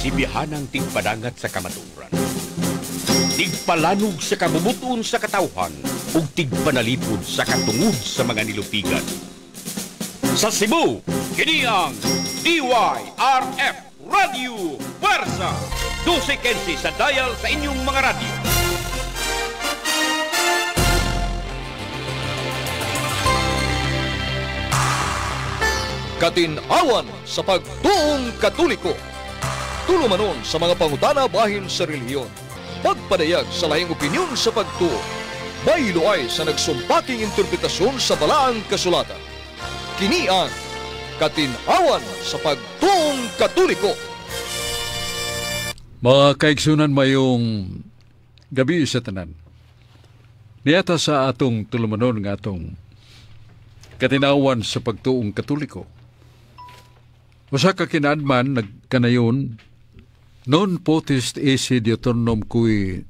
Sibihanang tigpadangat sa kamatuoran, tigpalanog sa kabubut-on sa katawhan ug tigpanalipod sa katungod sa mga nilupigan. Sa Cebu, kini ang DYRF Radio Fuerza. 12:15 sa dial sa inyong mga radyo. Katinawan sa pagtuong Katoliko. Tulumanon sa mga pangutana bahin sa relihiyon. Pagpadayag sa lahing opinyon sa pagtuo. Baylo ay sa nagsumpaking interpretasyon sa balaang kasulatan. Kini ang Katinawan sa pagtuong Katoliko. Mga kaigsunan, mayong gabi sa tanan. Niyata sa atong tulumanon nga atong Katinawan sa pagtuong Katoliko. Usa ka kinaadman nagkanayon, non potest esse diuturnum cui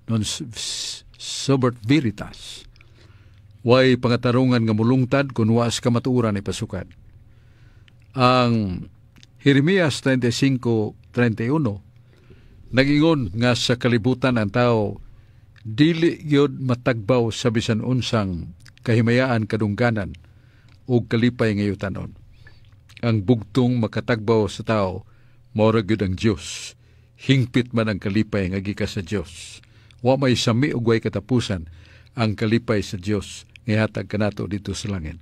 non subert veritas. Way pangatarungan nga mulungtad kun wa sa kamatuoran ipasukad. Ang Jeremias 35:31 nagingon nga sa kalibutan ang tao dili gyud matagbaw sa bisan unsang kahimayaan, kadungganan ug kalipay ngayutanon. Ang bugtong makatagbaw sa tao mao ra gyud ang Dios. Hingpit man ang kalipay nga gikan sa Dios. Wa may sami ug way katapusan ang kalipay sa Dios nga ihatag kanato dito sa langit.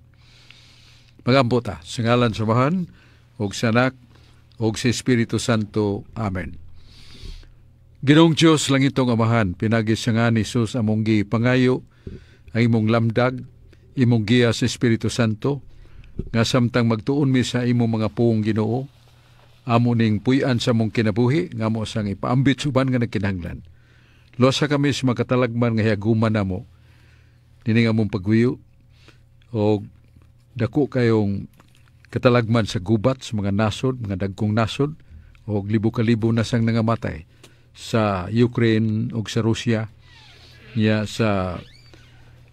Magampo ta sa ngalan sa Amahan ug sa Anak ug sa Espiritu Santo. Amen. Ginoong Dios, langitong Amahan, pinagi sa nga ni Jesus among gipangayo ang imong lamdag, imong giya sa Espiritu Santo, nga samtang magtuon mi sa imong mga puong Ginoo, amo ning puy-an sa among kinabuhi, nga amo sang ipaambit sa uban nga nagkinahanglan. Luwasa kami sa makatalagman nga hiaguman namo, nining among pagwiyo, o dako kayong katalagman sa gubat, sa mga nasod, mga dagkong nasod, o libo-kalibo na sang nangamatay sa Ukraine o sa Russia, niya sa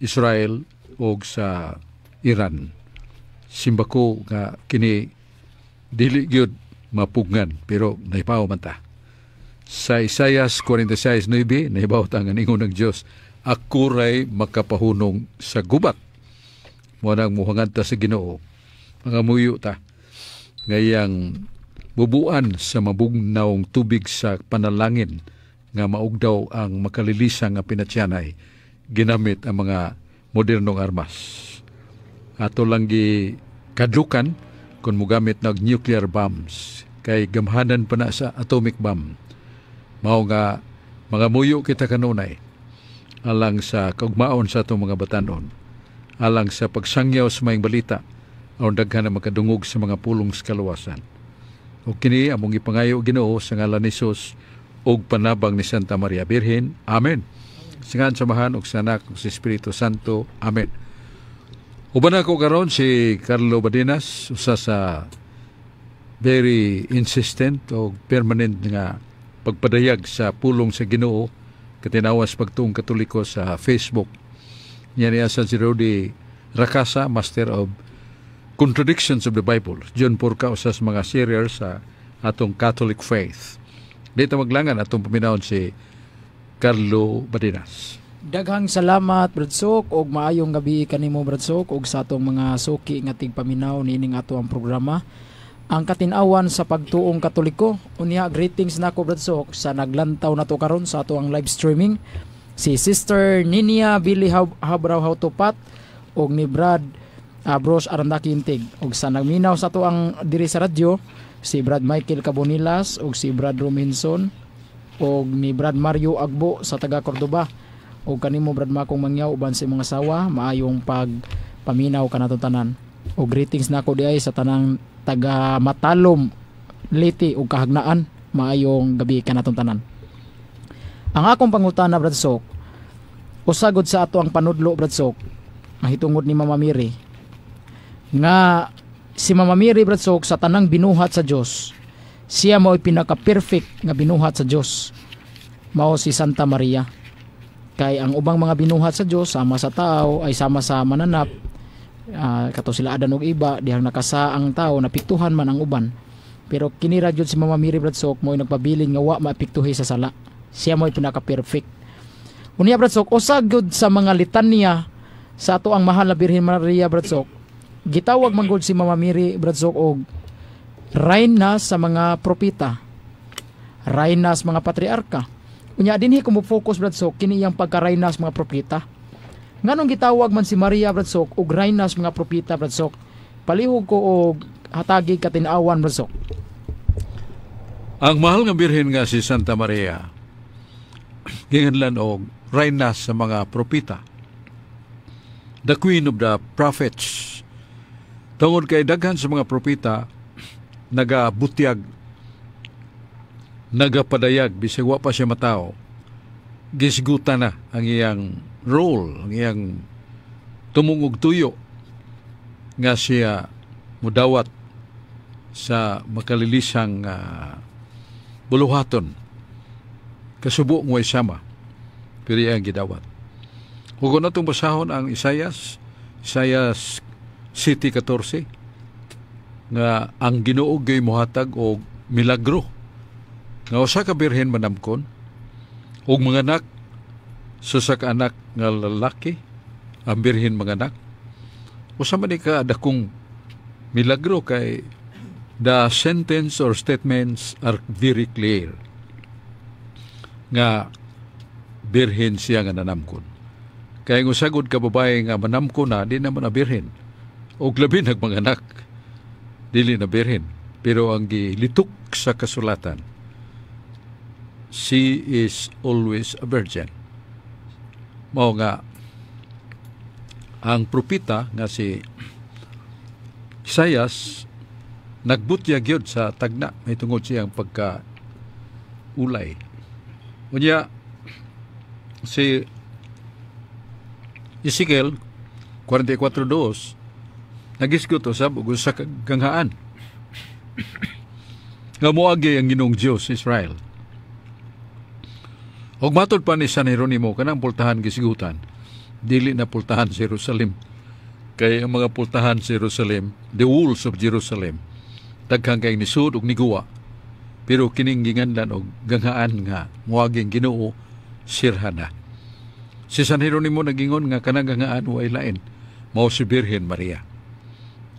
Israel o sa Iran. Simbako nga kini dili gyud mapugngan, pero nahibaw man ta. Sa Isaias 46:9, nahibaw ta nga ningon ng Dios, ako ray makapahunong sa gubat. Mo nang muhangad ta sa Ginoo, mga muyo ta ngayang bubuan sa mabugnawng tubig sa panalangin nga maugdaw ang makalilisa nga pinatyanay ginamit ang mga modernong armas. Ato lang gi kadlukan kung mugamit nag nuclear bombs kay gamhanan pa na sa atomic bomb. Mao nga mga muyo kita kanunay alang sa kaugmaon sa atong mga batanon, alang sa pagsangyaw sa maayong balita aron daghan na makadungog sa mga pulong sa kaluwasan. O kini among ipangayo Ginoo sa ngalan ni Jesus ug panabang ni Santa Maria Birhen. Amen. Sa ngalan sa Amahan ug sa Anak ug sa Espiritu Santo. Amen. Uban ako karon si Carlo Badenas, usa sa very insistent o permanent nga pagpadayag sa pulong sa Ginoo katinawas pagtuong Katoliko sa Facebook. Niya niya sa si Rudy Rakasa, Master of Contradictions of the Bible. John Porca, usa sa mga series sa atong Catholic faith. Dito maglangan atong paminawon si Carlo Badenas. Daghang salamat, Brad Sok, og maayong gabi kanimo, Brad Sok, og sa atong mga suki nga tigpaminaw niining ato ang programa, ang Katinawan sa Pagtuong Katoliko. Unya, greetings nako, Brad Sok, sa naglantaw nato karon sa ato ang live streaming, si Sister Ninia Billy Habraw Hautupat og ni Brad Bros Arandaki Intig, og sa nagminaw sa ato ang diri sa radyo, si Brad Michael Cabonilas og si Brad Rominson og ni Brad Mario Agbo sa taga Cordoba, og kanimo, Brad Makong Mangyaw, uban sa imong asawa, maayong pagpaminaw kanatong tanan. Og greetings nako diay sa tanang taga Matalom, Leyte ug Kahagnaan, maayong gabi kanatong tanan. Ang akong pangutana, Brad Sok, usagod sa ato ang panudlo, Brad Sok, mahitungod ni Mama Mary, nga si Mama Mary, Brad Sok, sa tanang binuhat sa Dios, siya mao'y pinaka-perfect nga binuhat sa Dios, mao si Santa Maria. Kay ang ubang mga binuhat sa Dios sama sa tao ay sama sa mananap, kato sila Adan og iba, dihang nakasa ang tao, napiktuhan man ang uban. Pero kini ra jud si Mama Mary, Brad Sok, mo nagpabilin nga wa maapektuhi sa sala. Siya mo pinaka perfect. Unya, Brad Sok, usa gyud sa mga litanya sa ato ang mahal na Birhen Maria, Brad Sok, gitawag man gud si Mama Mary, Brad Sok, og rayna sa mga propeta, rayna sa mga patriarka. Unya dinhi ko mo focus, Brad Sok, kini iyang pagkarayna sa mga propeta. Nganong gitawag man si Maria, Brad Sok, og rayna sa mga propeta, Brad Sok? Palihog ko og hatagi katin-awan, Brad Sok. Ang mahal nga birhen nga si Santa Maria ginganlan og rayna sa mga propeta. The Queen of the Prophets. Tungod kay daghan sa mga propeta nagabutyag, nagapadayag bisag wa pa siya matawo. Gisgutan na ang iyang role, ang iyang tumong ug tuyo nga siya mudawat sa makalilisang buluhaton, kasubo ng way sama, pero iyang gidawat. Ug kung atong basahon ang Isayas, Isayas 7:14, nga ang Ginoo gay mohatag og milagro nga usa ka birhen manamkon ug manganak sa usa ka anak nga lalaki. Ang birhen manganak, usa man ni ka dakong milagro kay the sentence or statements are very clear nga birhen siya nga nanamkon. Kay ang usa gud ka babae nga manamkon na, di naman na birhen. O labi nagmanganak, dili na birhen. Pero ang gilitok sa kasulatan, she is always a virgin. Mao nga ang propeta nga si Isayas nagbutyag gyud sa tagna may tungod siyang pagka ulay. Unya si Ezekiel 44:2 nagisgot usab og usa ka ganghaan nga moagi ang Ginoong Dios Israel. Og matod pa ni San Jeronimo, kanang pultahan gisgutan, dili na pultahan sa Jerusalem. Kay ang mga pultahan sa Jerusalem, the walls of Jerusalem, daghan kay nisud ug niguwa. Pero kining ginganlan og ganghaan nga moaging Ginoo, sirhan na. Si San Jeronimo nagingon nga kanang ganghaan way lain, mao si Birhen Maria.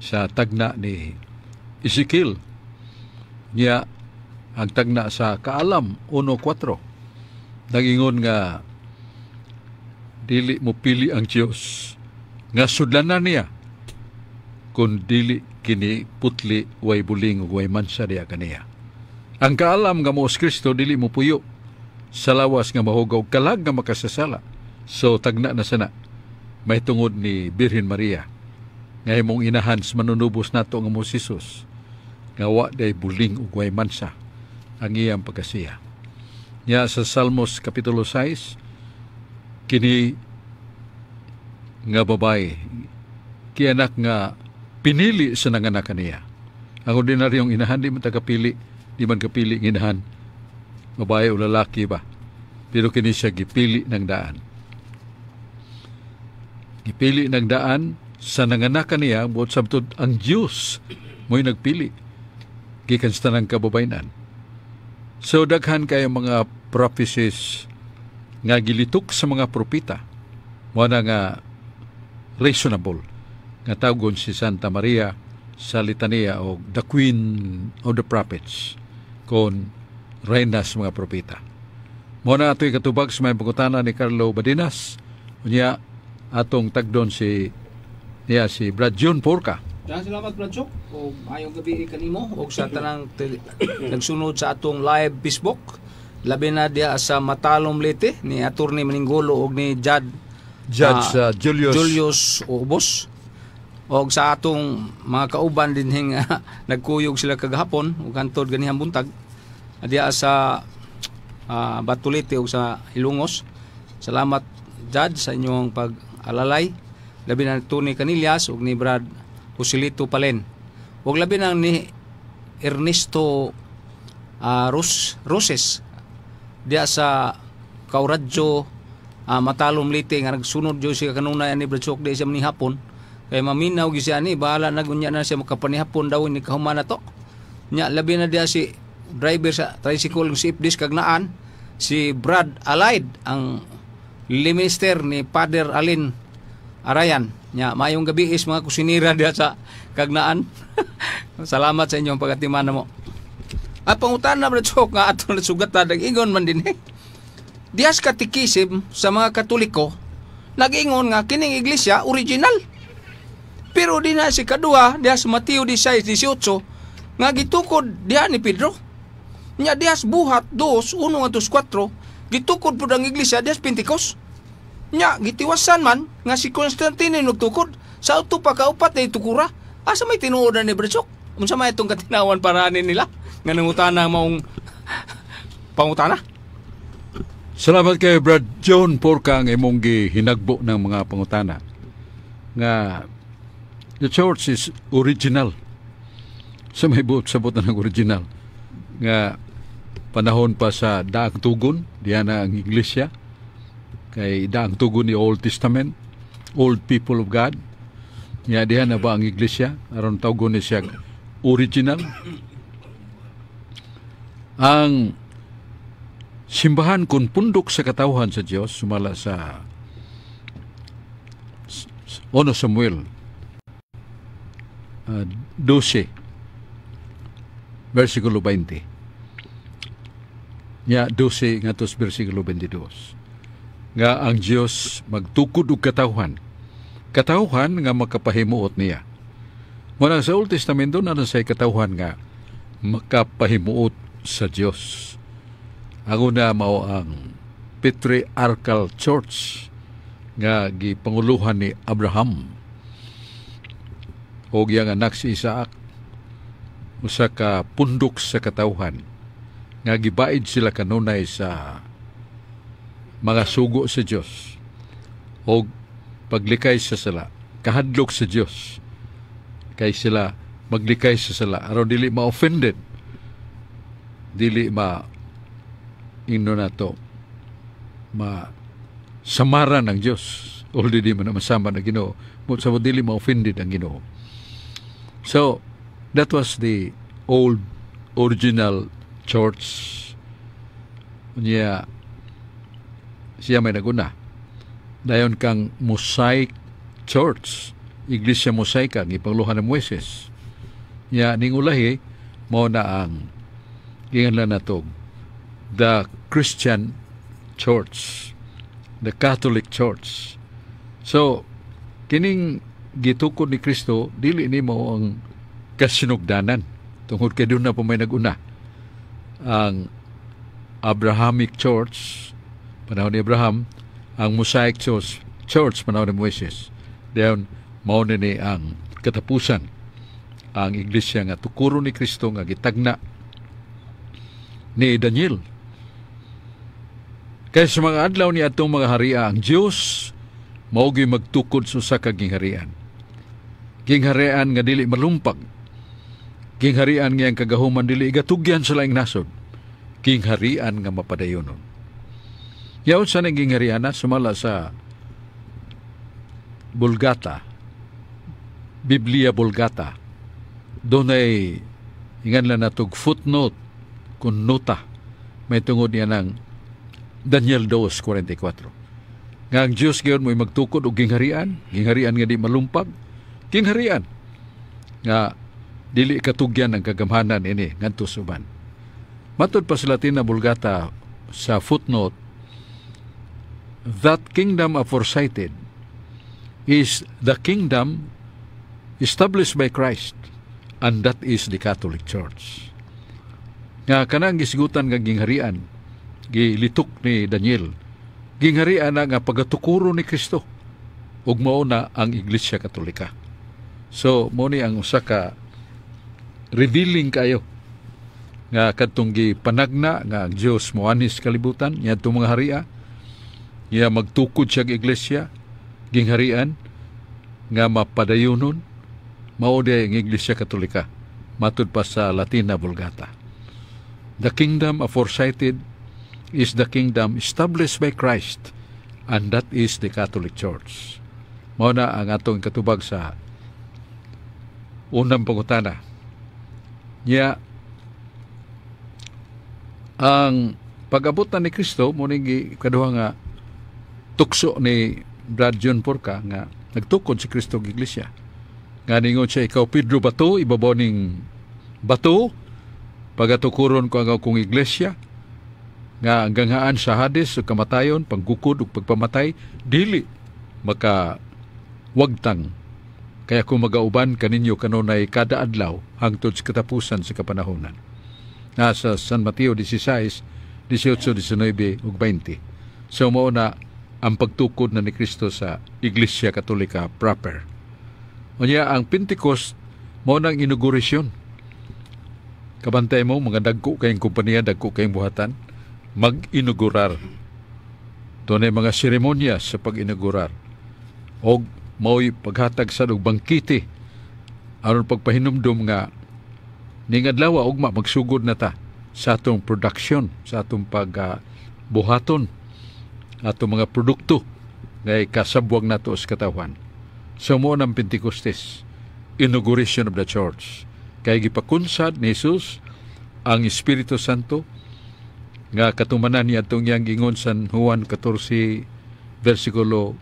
Sa tagna ni Ezekiel, niya ang tagna sa Kaalam 1:4 nagingon nga dili mo pili ang Dios nga sudlanan niya kung dili kini putli, way buling ug way mansa diha kaniya. Ang kaalam nga mo Kristo dili mo puyo sa lawas nga mahugaw kalag nga makasasala. So tagna na sana may tungod ni Birhen Maria nga imong inahan sa manunubos nato nga mo si Jesus nga wa day buling ug way mansa ang iyang pagkasiya. Nya sa Salmos Kapitulo 6, kini nga babae kianak nga pinili sa nanganak kaniya. Ang ordinaryong inahan di man tagapili, di man kapili ng inahan, babae o lalaki ba. Pero kini siya gipili ng daan. Gipili ng daan sa nanganak kaniya, buot sabtod ang Diyos mo'y nagpili gikan sa tanang kababayenan. So daghan kayo mga prophecies nga gilitok sa mga propeta. Mo na nga reasonable nga tawgon si Santa Maria sa litanya og the Queen of the Prophets kon reyna sa mga propeta. Mo na ato'y katubag sa may pangutana ni Carlo Badinas. Unya atong tagdon si niya si Brad June Porca. Daghang salamat, Brad Chok. O maayong gabi kanimo og sa tanang nagsunod sa atong live Facebook. Labi na diha sa Matalom, Leyte, ni Attorney Maningolo og ni Jad Judge Julius Julius Ubos. Og sa atong mga kauban dinhi nga nagkuyog sila kagahapon ug hantod ganihang buntag diha sa Batulite ug sa Hilongos. Salamat, Judge, sa inyong pag-alalay. Labi na ni Tony Canillas ug ni Brad Joselito Palen. Ug labi na ni Ernesto Roses diha sa Kauradyo, Matalom, Leyte nga nagsunod jud siya kanunay ani, Brad Sok, di siya manihapon kay maminaw gyud siya ani, bahala na gunya na siya makapanihapon daw ni kahuman na to. Nya labi na diha si driver sa tricycle si Ipdis Kagnaan, si Brad Allied, ang minister ni Father Alin Arayan. Nya maayong gabi is mga kusinira diha sa Kagnaan. Salamat sa inyong pagatiman mo. At pangutana, Brad Sok, nga ato nasugatan, nag-ingon man din eh. Dihas katikisim sa mga Katoliko, nag-ingon nga kining iglesia original. Pero di na si kadua, diha sa Mateo 16:18, nga gitukod diha ni Pedro. Nya dihas Buhat 2, 1 ngadto 4, gitukod pud ang iglesia dihas Pentecost. Nya gitiwasan man nga si Constantine nagtukod sa uto pa kaupat na itukura. Asa may tinuod na ni Brad Sok? Unsa may itong katinawan para nila nga nangutana maong pangutana? Salamat kay Brad John Porca ang imong gihinagbo ng mga pangutana. Nga the church is original. Sa may buot sabot na ng original. Nga panahon pa sa Daang Tugon, diyan na ang iglesia. Kay Daang Tugon ni Old Testament, Old People of God. Nga diyan na ba ang iglesia? Aron tawgon ni siya original. Ang simbahan kun pundok sa katawhan sa Dios, sumala sa 1 Samuel 12 versikulo 20 nya 12 ngadto sa versikulo 22, nga ang Dios magtukod og katawhan, katawhan nga makapahimuot niya. Muna sa Old Testamento na sa katawhan nga makapahimuot sa Dios. Ang una mao ang Patriarchal Church nga gipanguluhan ni Abraham o iyang anak si Isaac, usa ka pundok sa katawhan nga gibaid sila kanunay sa mga sugo sa Dios o paglikay sa sala, kahadlok sa Dios kay sila maglikay sa sala aron dili ma-offended, dili ma ingno nato ma samaran ang Dios. Already man na masama na Ginoo mo sa dili ma-offended ang Ginoo. So that was the old original church. Unya siya may naguna dayon kang Mosaic Church, Iglesia Mosaika ang ipangluhan ng Moises. Nya ning ulahi mao na ang giingon nato the Christian Church, the Catholic Church. So kining gitukod ni Kristo dili nimo ang kasinugdanan tungod kay doon na po may naguna ang Abrahamic Church panahon ni Abraham, ang Mosaic Church panahon ni Moises. Dayon mao ni ang katapusan, ang iglesia nga tukuro ni Kristo nga gitagna ni Daniel. Kay sa mga adlaw ni atong mga haria, ang Dios mao gyud magtukod sa usa ka gingharian. Gingharian nga dili malumpag. Gingharian nga ang kagahuman dili igatugyan sa laing nasod. Gingharian nga mapadayonon. Yaon sa ning gingharian na sumala sa Vulgata, Biblia Vulgata. Dunay ingan lang natog footnote kun nota may tungod niya ng Daniel 2:44. Nga ang Diyos gayon mo'y magtukod og gingharian, gingharian nga di malumpag, gingharian nga dili katugyan ang kagamhanan ini ngadto sa uban. Matod pa sa Latina Vulgata sa footnote, that kingdom aforecited is the kingdom established by Christ, and that is the Catholic Church. Nga kanang gisgutan nga gingharian, gilitok ni Daniel, gingharian na nga pagatukuro ni Kristo, ug mao na ang Iglesia Katolika. So, mao ni ang usa ka revealing kayo nga kadtong gipanagna nga ang Dios moanis kalibutan niadtong mga haria, niya magtukod siya iglesia, gingharian nga mapadayonon, mao di ang Iglesia Katolika matud pa sa Latina Vulgata. The kingdom aforecited is the kingdom established by Christ, and that is the Catholic Church. Mao na ang atong katubag sa unang pangutana. Niya Ang pag-abot na ni Kristo mo ning kaduha nga tukso ni Brad John Porca nga nagtukod si Kristo og iglesia. Nga ningon siya, "Ikaw Pedro, bato, ibabaw ning bato pagatukuron ko ang akong iglesia, nga ang ganghaan sa Hades ug kamatayon, panggukod ug pagpamatay, dili maka wagtang, kaya kung magauban kaninyo kanunay kada adlaw hangtod sa katapusan sa kapanahonan." Nasa San Mateo 16, 18, 19 ug 20. So mao na ang pagtukod na ni Kristo sa Iglesia Katolika proper. Unya ang Pentecost mao nang inaugurasyon. Kabantay mo, mga dagko kayong kompanya, dagko kayong buhatan, mag-inaugurar. Doon ay mga seremonya sa pag-inaugurar. Og mao'y paghatag sa og bangkete aron pagpahinumdum nga ning adlaw ugma magsugod na ta sa atong production, sa atong pag buhaton atong mga produkto nga ikasabwag nato sa katawhan. So mo ng Pentecostes, inauguration of the church. Kay gipakunsad ni Jesus ang Espiritu Santo nga katumanan niya atong iyang gingon San Juan 14 versikulo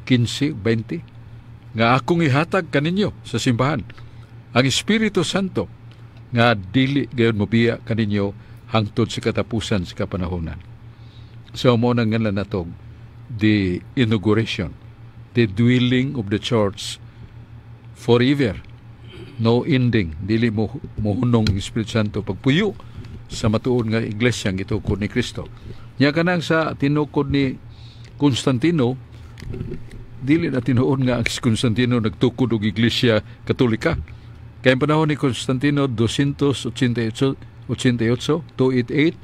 15, 20 nga akong ihatag kaninyo sa simbahan ang Espiritu Santo nga dili gayon mobiya kaninyo hangtod sa katapusan sa kapanahonan. So mo nang ngalan natog the inauguration, the dwelling of the church forever. No ending, dili mo mohunong ang Espiritu Santo pagpuyo sa matuod nga iglesia ang gitukod ni Kristo. Nya kanang sa tinukod ni Constantino, dili na tinuod nga ang si Constantino nagtukod og Iglesia Katolika. Kay ang panahon ni Constantino 288, 88, 288,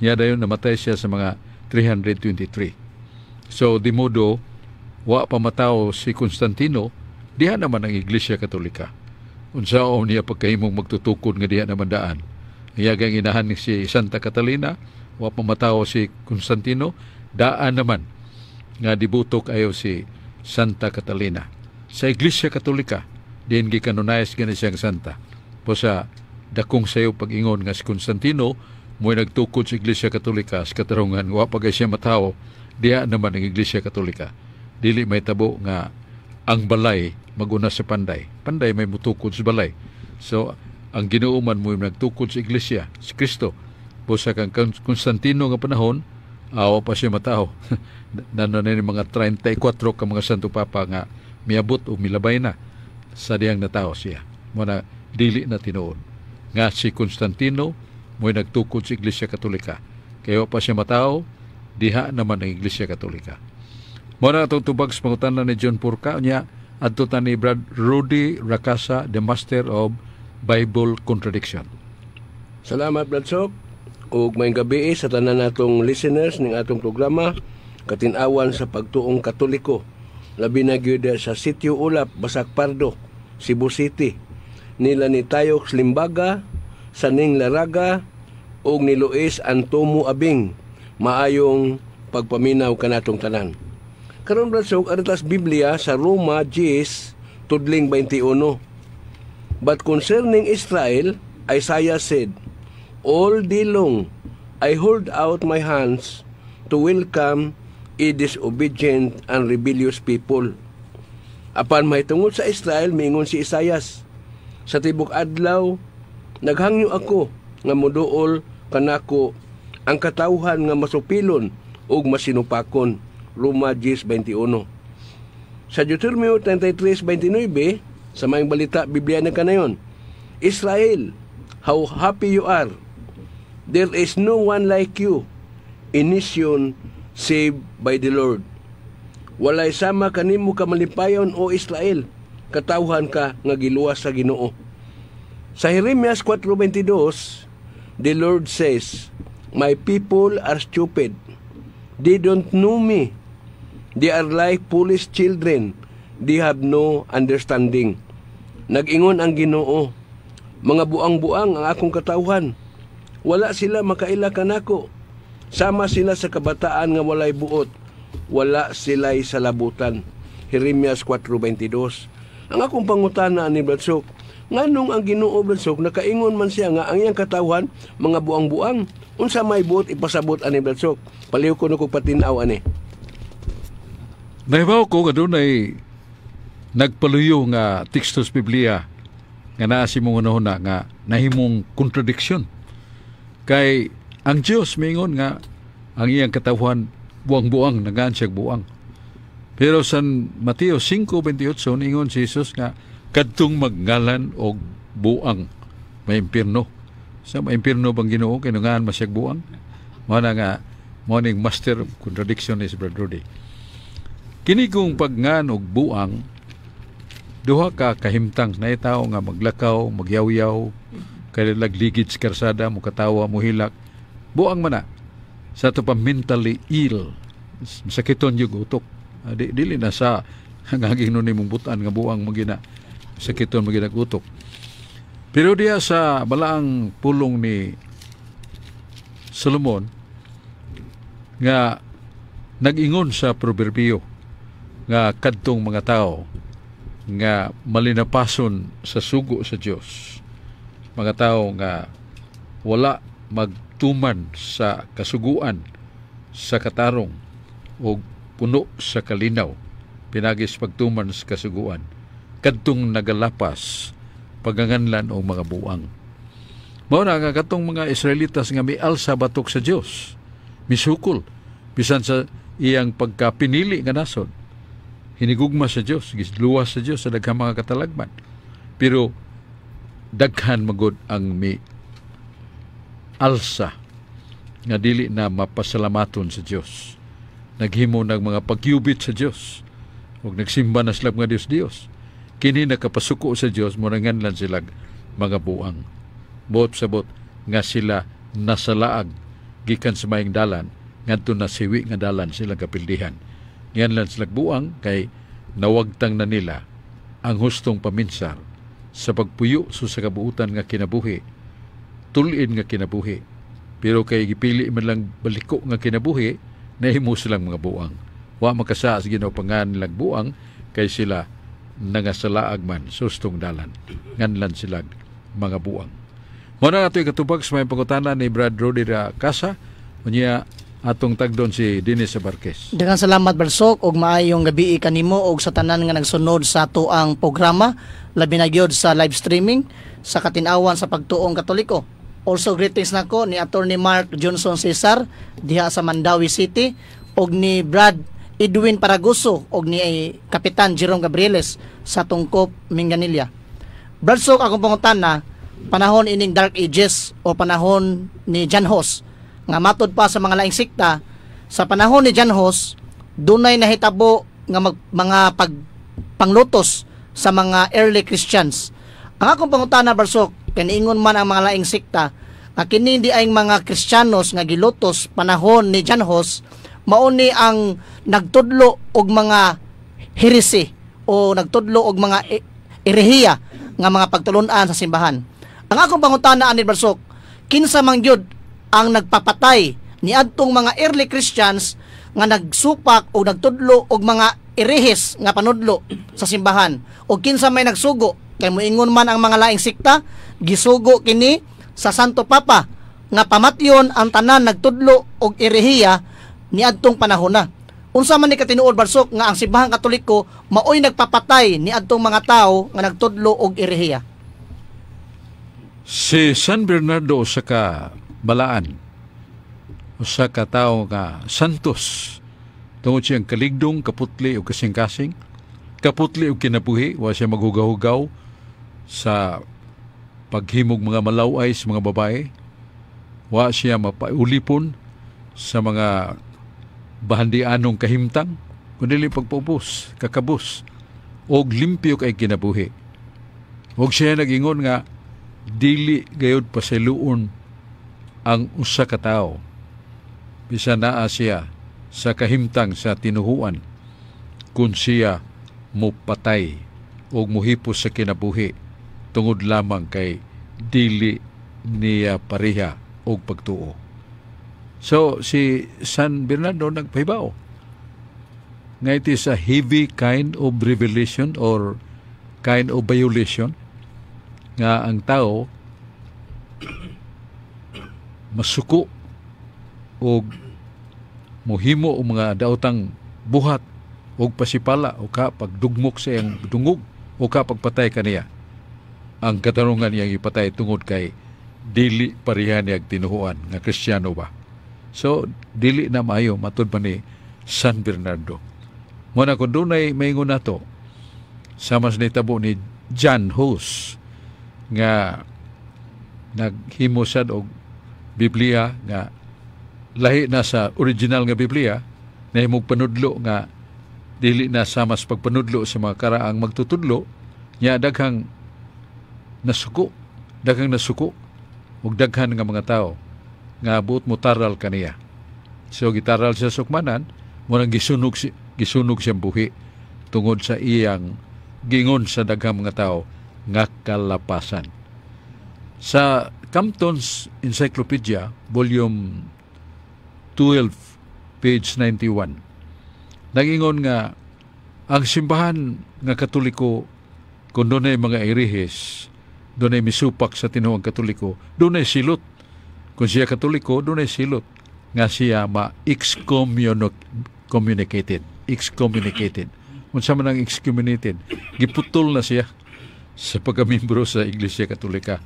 niya dayon namatay siya sa mga 323. So di modo wa pa matawo si Constantino, diha naman ang Iglesia Katolika. Unsaon niya pagkahimong magtutukod nga diha naman daan? Iyagang inahan ni si Santa Catalina, wa pa matawo si Constantino, daan naman nga dibutok ayo si Santa Catalina. Sa Iglesia Katolika, diin gikanonayas gani siyang santa. Po sa dakong sayo pag-ingon nga si Constantino mo'y nagtukod sa Iglesia Katolika sa katarungan, wa pa kay siya matawo, diha naman ang Iglesia Katolika. Dili may tabo nga ang balay maguna sa panday. Panday may mutukod sa balay. So ang Ginoo man mo'y nagtukod sa Iglesia, si Kristo. Busa kang Constantino nga panahon, awa pa siya matao. Nano na ni mga 34 ka mga Santo Papa nga miabot o milabay na sa diyang natao siya. Muna dili na tinuod nga si Constantino mo'y nagtukod sa Iglesia Katolika. Kaya pa siya matao, diha naman ang Iglesia Katolika. Mo na atong tubag sa pangutana ni John Purka niya adto ta ni Brad Rudy Rakasa, the master of Bible contradiction. Salamat, Brad Sok. Ug maayong gabi sa tanan natong listeners ning atong programa Katin-awan sa Pagtuong Katoliko. Labi na gyud sa Sitio Ulap, Basak Pardo, Cebu City. Nila ni Tayox Limbaga, Saning Laraga ug ni Luis Antomo Abing. Maayong pagpaminaw kanatong tanan. Karon, Brad Sok, aritas Biblia sa Roma 10 tudling 21. But concerning Israel, Isaiah said, "All day long I hold out my hands to welcome a disobedient and rebellious people." Apan mahitungod sa Israel, miingon si Isayas, "Sa tibok adlaw, naghangyo ako nga moduol kanako ang katawhan nga masupilon ug masinupakon." Roma 10:21. Sa Deuteronomio 33:29, sa Maayong Balita Biblia na kanayon, "Israel, how happy you are. There is no one like you, a nation saved by the Lord." Walay sama kanimo kamalipayon, o Israel, katawhan ka nga giluwas sa Ginoo. Sa Jeremias 4:22, the Lord says, "My people are stupid. They don't know me. They are like foolish children. They have no understanding." Nag-ingon ang Ginoo, "Mga buang-buang ang akong katawhan. Wala sila makaila kanako. Sama sila sa kabataan nga walay buot. Wala sila'y salabutan." Jeremias 4:22. Ang akong pangutana ni Brad Sok, Nganong ang Ginoo, Brad Sok, nakaingon man siya nga ang iyang katawhan mga buang-buang? Unsa may buot ipasabot ani, Brad Sok? Paliw ko no kog patin-aw ani. Nahibaw ko nga dunay nagpaluyo nga teksto sa Biblia nga naa sa imong hunahuna nga nahimong kontradiksyon. Kay ang Dios miingon nga ang iyang katawhan buang-buang, nagaan siya buang. Pero sa Mateo 5:28 ningon si Jesus nga kadtong magngalan og buang may impierno. Sa may impierno bang Ginoo kay nungaan masyag buang? Mao na nga mao ning master of contradiction is Brother Rudy. Kini kung pagngan og buang, duha ka kahimtang na tao nga maglakaw, magyawyaw, kay lagligid sa karsada, mukatawa, muhilak. Buang man na. Sa ato pa mentally ill. Sakiton yung utok. Dili na sa ngaging nun nimong butan nga buang magina. Sakiton magina utok. Pero diya sa balaang pulong ni Solomon nga nag-ingon sa proverbio nga kadtong mga tao nga malinapason sa sugo sa Dios, mga tao nga wala magtuman sa kasuguan sa katarong o puno sa kalinaw pinagis pagtuman sa kasuguan, kadtong nagalapas paganganlan og mga buang. Mao na nga katong mga Israelitas nga mialsa batok sa Dios, misukol bisan sa iyang pagkapinili nga nasod, hinigugma sa Dios, gisluwas sa Dios sa daghang mga katalagman. Pero daghan magod ang mi alsa nga dili na mapasalamaton sa Dios. Naghimo ng mga pagyubit sa Dios ug nagsimba na sila mga Dios Dios. Kini nakapasuko sa Dios, morangan lang sila mga buang. Buot sabot nga sila nasalaag gikan sa maayong dalan ngadto na siwi nga dalan sila kapildihan. Nganlan sila buang kay nawagtang na nila ang hustong paminsar sa pagpuyo sa kabuutan nga kinabuhi, tulin nga kinabuhi. Pero kay gipili man lang baliko nga kinabuhi, nahimo silang mga buang. Wa makasa sa Ginoo pangan nilang buang kay sila nangasalaag man sustong dalan. Nganlan sila mga buang. Mao na ato'y katubag sa may pangutana ni Brad Rudy ra Casa. Unya atong tagdon si Dennis Abarquez. Daghang salamat, Barsok, ug maayong gabi kanimo og sa tanan nga nagsunod sa atoang programa, labi na gyud sa live streaming sa Katin-awan sa Pagtuong Katoliko. Also greetings nako ni Attorney Mark Johnson Cesar diha sa Mandaue City og ni Brad Edwin Paragoso og ni Kapitan Jerome Gabrieles sa Tungkop, Minglanilla. Brad Sok, akong pangutana, panahon ining Dark Ages o panahon ni John Hus, nga matod pa sa mga laing sikta, sa panahon ni John Hus, dunay nahitabo nga mga panglutos sa mga early Christians. Ang akong pangutana, Barsok, kaniingon man ang mga laing sikta, nga kini di ay mga Kristiyanos nga gilutos panahon ni John Hus, mauni ang nagtudlo og mga heresy o nagtudlo og mga erehiya nga mga pagtulun-an sa simbahan. Ang akong pangutana ani, Barsok, kinsa man gyud ang nagpapatay niadtong mga early Christians nga nagsupak o nagtudlo og mga erehes nga panudlo sa simbahan? O kinsa may nagsugo? Kay moingon man ang mga laing sikta, gisugo kini sa Santo Papa nga pamatyon ang tanan nagtudlo og erehiya niadtong panahon na. Unsa man ni katinuod, Barsok, nga ang simbahang Katoliko maoy nagpapatay niadtong mga tawo nga nagtudlo og erehiya? Si San Bernardo, usa ka balaan, usa ka tawo nga santos tungod siyang kaligdong, kaputli o kasing-kasing, kaputli og kinabuhi, wa siya maghugaw-hugaw sa paghimog mga malaway sa mga babae, wa siya mapaulipon sa mga bahandianong kahimtang, kundi pagpaubos, kakabos, og limpyo kay kinabuhi. Og siya nag-ingon nga dili gayud pasayloon ang usa ka tawo bisan naa siya sa kahimtang sa tinuhuan kung siya mupatay o muhipos sa kinabuhi tungod lamang kay dili niya pareha og pagtuo. So si San Bernardo nagpahibaw nga it is a heavy kind of revelation or kind of violation. Nga ang tao masuko og mohimo og mga daotang buhat og pasipala o ka pagdugmok sa iyang dungog o ka pagpatay kaniya. Ang katarungan iyang ipatay tungod kay dili pareha niyag tinuhuan nga Kristiyano ba. So dili na maayo matud pa ni San Bernardo. Mo na kung dunay maingon nato sama sa nitabo ni John Hus nga naghimo sad og Biblia nga lahi na sa original nga Biblia, nahimog panudlo nga dili na sama sa pagpanudlo sa mga karaang magtutudlo nya, daghang nasuko ug daghan nga mga tao nga buot mo taral kaniya. So gitaral siya sukmanan mo nang gisunog siyang buhi tungod sa iyang gingon sa daghang mga tao nga kalapasan. Sa Compton's Encyclopedia, Volume 12, page 91, nagingon nga ang simbahan nga Katoliko, kung dunay mga erihes, dunay misupak sa tinuang Katoliko, dunay silot. Kung siya Katoliko, dunay silot nga siya ma-excommunicated. Excommunicated. Unsa man ang excommunicated? Giputol na siya sa pagkamimbro sa Iglesia Katolika.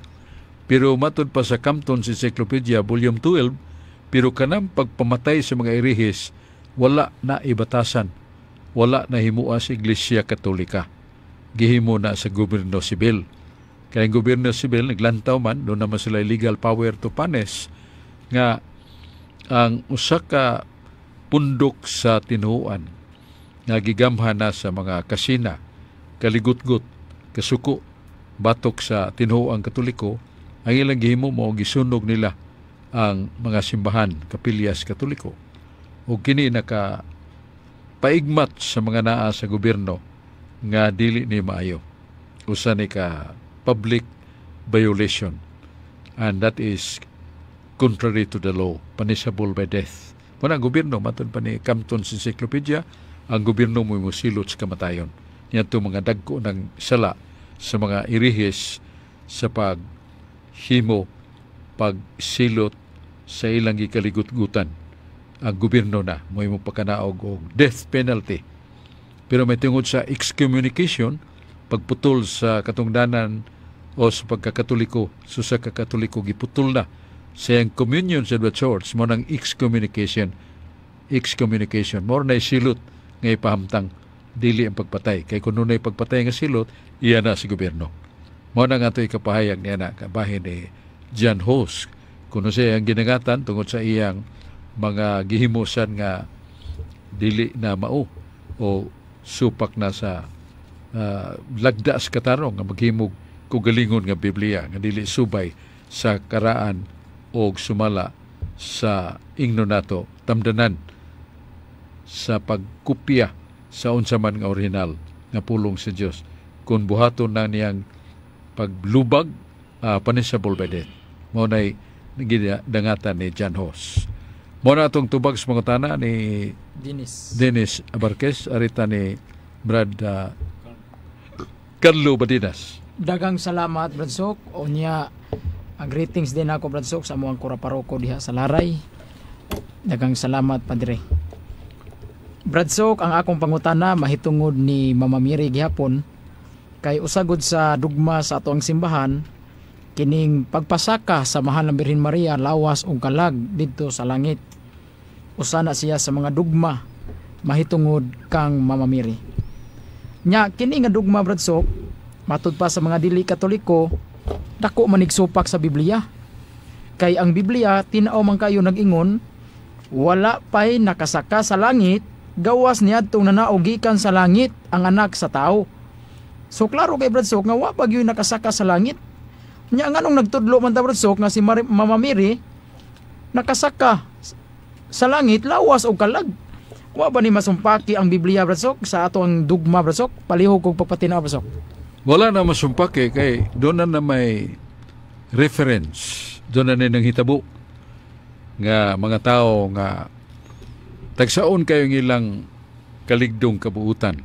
Pero matod pa sa Compton's Encyclopedia, Volume 12, pero kanang pagpamatay sa mga erihis, wala na ibatasan. Wala na himua sa Iglesia Katolika. Gihimo na sa gobyerno sibil. Kaya ang gobyerno sibil, naglantaw man, duna naman sila legal power to punish, nga ang usa ka pundok sa tinuan nga gigamhan na sa mga kasina, kaligutgut, kasuko, batok sa tinuoang Katoliko, ang ilang gihimo mo gisunog nila ang mga simbahan, kapilyas Katoliko. O kini naka paigmat sa mga naa sa gobyerno nga dili ni maayo. Usa ni ka public violation, and that is contrary to the law, punishable by death. Muna ang gobyerno, matod pa ni Compton's Encyclopedia, ang gobyerno mo mosilot sa kamatayon. Niadto mga dagko ng sala sa mga irihis sa paghimo, pagsilot sa ilang gikaligutgutan. Ang gobyerno na mo mo pakanaog og death penalty. Pero may tungod sa excommunication, pagputol sa katungdanan o sa pagkakatoliko, so sa kakatoliko giputol na sa iyang communion sa the church, mo nang excommunication. Excommunication. More na silot nga ipahamtang, dili ang pagpatay. Kay kung nunay pagpatay nga silot, iya na si gobyerno. Mo na nga ito ikapahayag niya na kabahin ni John Hus. Kuno siya ang ginangatan tungod sa iyang mga gihimusan nga dili na mao o supak na sa lagda sa katarong nga maghimog kugalingon nga Biblia nga dili subay sa karaan o sumala sa ingno nato tamdanan sa pagkupya sa unsa man nga orihinal nga pulong sa Dios. Kung buhaton na niyang paglubag, punishable by death. Mao nay dangatan ni John Hus. Mao na atong tubag sa mga tana ni Dennis. Dennis Abarquez, arita ni Brad Carlo Badinas. Daghang salamat, Brad Sok. Unya, ang greetings din ako, Brad Sok, sa among kura paroko diha sa Laray. Daghang salamat, Padre. Brad Sok, ang akong pangutana mahitungod ni Mama Mary gihapon, kay usagod sa dugma sa ato ang simbahan kining pagpasaka sa mahal ng Birhen Maria lawas ug kalag didto sa langit. Usa na siya sa mga dugma mahitungod kang Mama Mary. Nya kini nga dugma, Brad Sok, matud pa sa mga dili Katoliko, dako manigsupak sa Biblia. Kay ang Biblia tin-aw man kayo nag-ingon, wala pay nakasaka sa langit gawas niadtong nanaog gikan sa langit, ang Anak sa Tao. So klaro kay, Brad Sok, nga wa pa gyud nakasaka sa langit. Nya nganong nagtudlo man ta, Brad Sok, nga si Mama Mary nakasaka sa langit lawas og kalag? Wa ba ni masumpaki ang Biblia, Brad Sok, sa ato ang dugma, Brad Sok? Palihog kog pagpatinaw, Brad Sok. Wala na masumpaki kay doon na may reference. Doon na nang hitabo nga mga tao nga tagsaon kayong ilang kaligdong kabuutan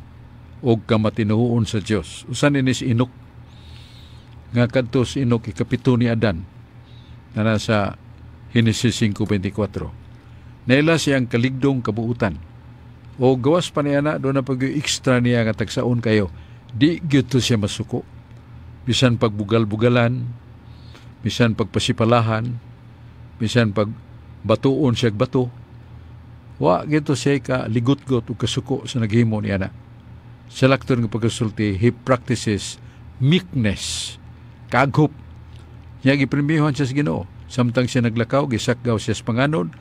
o kamatinuon sa Dios. Usan ini si Enoch. Nga kadto si Enoch ikapito ni Adan na nasa Henesis 5:24. Naila siyang kaligdong kabuutan. O gawas pa niya na, doon na pag extra niya nga tagsaon kayo, di gyud to siya masuko. Bisan pagbugal-bugalan, bisan pagpasipalahan, bisan pag batuon siya bato, wa gyud to siya ka ligot-got o kasuko sa naghimo niya na. Sa lakton nga pagkasulti, he practices meekness, kaghup. Niya gipremyuhan siya sa Ginoo. Samtang siya naglakaw, gisakgaw siya sa panganod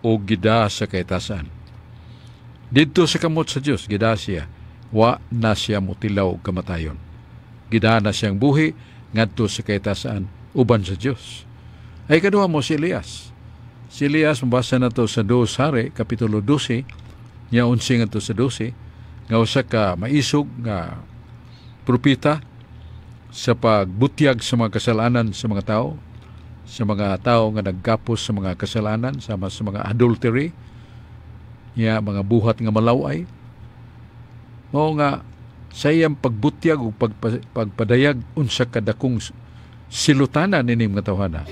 o gida sa kaytasan. Didto sa kamot sa Dios, gida siya, wa na siya motilaw og kamatayon. Gida na siyang buhi ngadto sa kaytasan uban sa Dios. Ay kaduha mo si Elias. Si Elias, mabasa na to sa 2 Hari, Kapitulo 12, niya 11 ngadto sa 12, nga usa ka maisog nga propeta sa pagbutyag sa mga kasalanan sa mga tao, sa mga tao nga nagkapos sa mga kasalanan, sama sa mga adultery, niya mga buhat nga malaway. Mao nga sa iyang pagbutyag o pagpadayag unsa kadakong silutanan ini mga tawhana.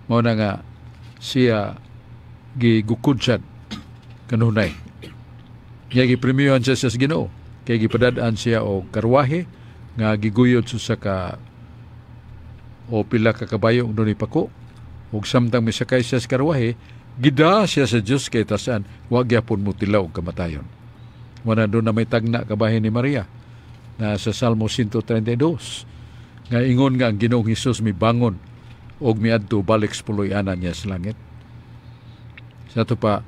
Mao na nga siya gigukod siya kanunay. Niya gipremyuhan siya sa Ginoo kay gipadad-an siya og karwahe nga giguyod sa usa ka o pila ka kabayo ang dunay pako, ug samtang misakay siya sa karwahe, gida siya sa Dios kay tasan, wa gyapon motilaw og kamatayon. Wala doon na may tagna kabahin ni Maria na sa Salmo 132 nga ingon nga ang Ginoong Hesus mibangon og miadto balik sa puloy-anan niya sa langit. Sa ato pa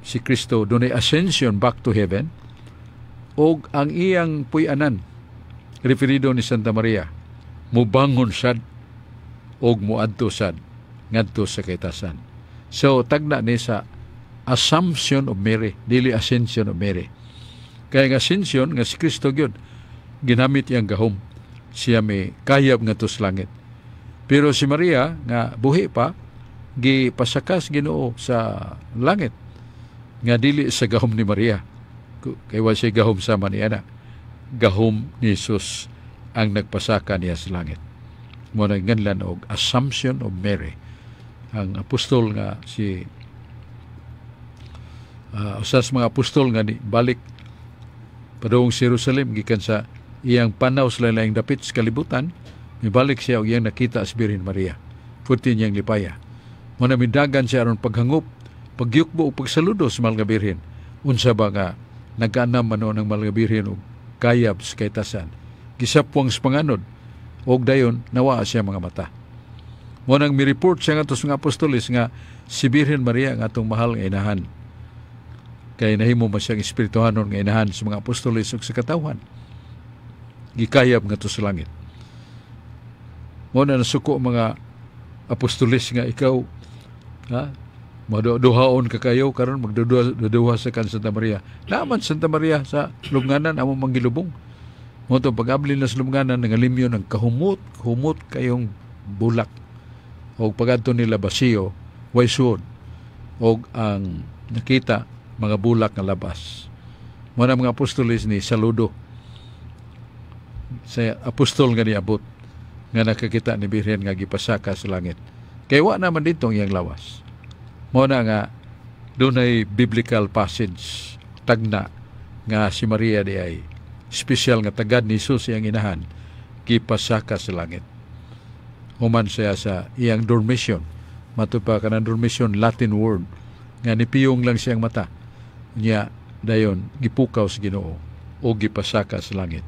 si Kristo dunay ascension back to heaven, og ang iyang puy-anan referido ni Santa Maria mubangon sad og muadto sad ngadto sa kaytasan. So tagna ni sa Assumption of Mary, dili Ascension of Mary. Kaya nga Ascension nga si Kristo gyud ginamit iyang gahom, siya may kayab ngadto sa langit. Pero si Maria nga buhi pa, gipasakas Ginoo sa langit nga dili sa gahom ni Maria. Kay wa siya gahom sama ni ana. Gahom ni Jesus ang nagpasaka niya sa langit. Mo na nganlan og Assumption of Mary. Ang apostol nga si usa sa mga apostol nga ni balik padung sa Jerusalem gikan sa iyang panaw sa laing dapit sa kalibutan, mibalik siya og iyang nakita sa Birhen Maria. Puti niyang lipaya. Mo na midagan siya aron paghangop, pagyukbo ug pagsaludo sa Mahal nga Birhen. Unsa ba nga nagaanam man ng Mahal nga Birhen og kayab sa kaytasan. Gisapwang sa panganod og dayon nawaa siya mga mata. Mo nang mi-report siya ngadto sa mga apostoles nga si Birhen Maria ang atong mahal nga inahan. Kay nahimo man siyang espirituhanon nga inahan sa mga apostoles ug sa katawhan. Gikayab ngadto sa langit. Mo na nasuko mga apostoles nga ikaw, ha, maduhaon ka kayo karon magduduha sa kan Santa Maria. Naaman Santa Maria sa lubnganan amo manggilubong. Mo to pag-abli na sa lubnganan nangalimyo ng kahumot, humot kayong bulak. Og pagadto nila basiyo, way suod. Og ang nakita mga bulak nga labas. Mo na mga apostoles ni saludo sa apostol nga niabot nga nakakita ni Birhen nga gipasaka sa langit. Kay wa naman dito ang iyang lawas. Mo na nga dunay biblical passage tagna nga si Maria di ay espesyal nga tagad ni Jesus iyang inahan gipasaka sa langit. Human siya sa iyang dormition. Mato pa kanang dormition, Latin word nga nipiyong lang siyang mata. Nya dayon gipukaw sa Ginoo o gipasaka sa langit.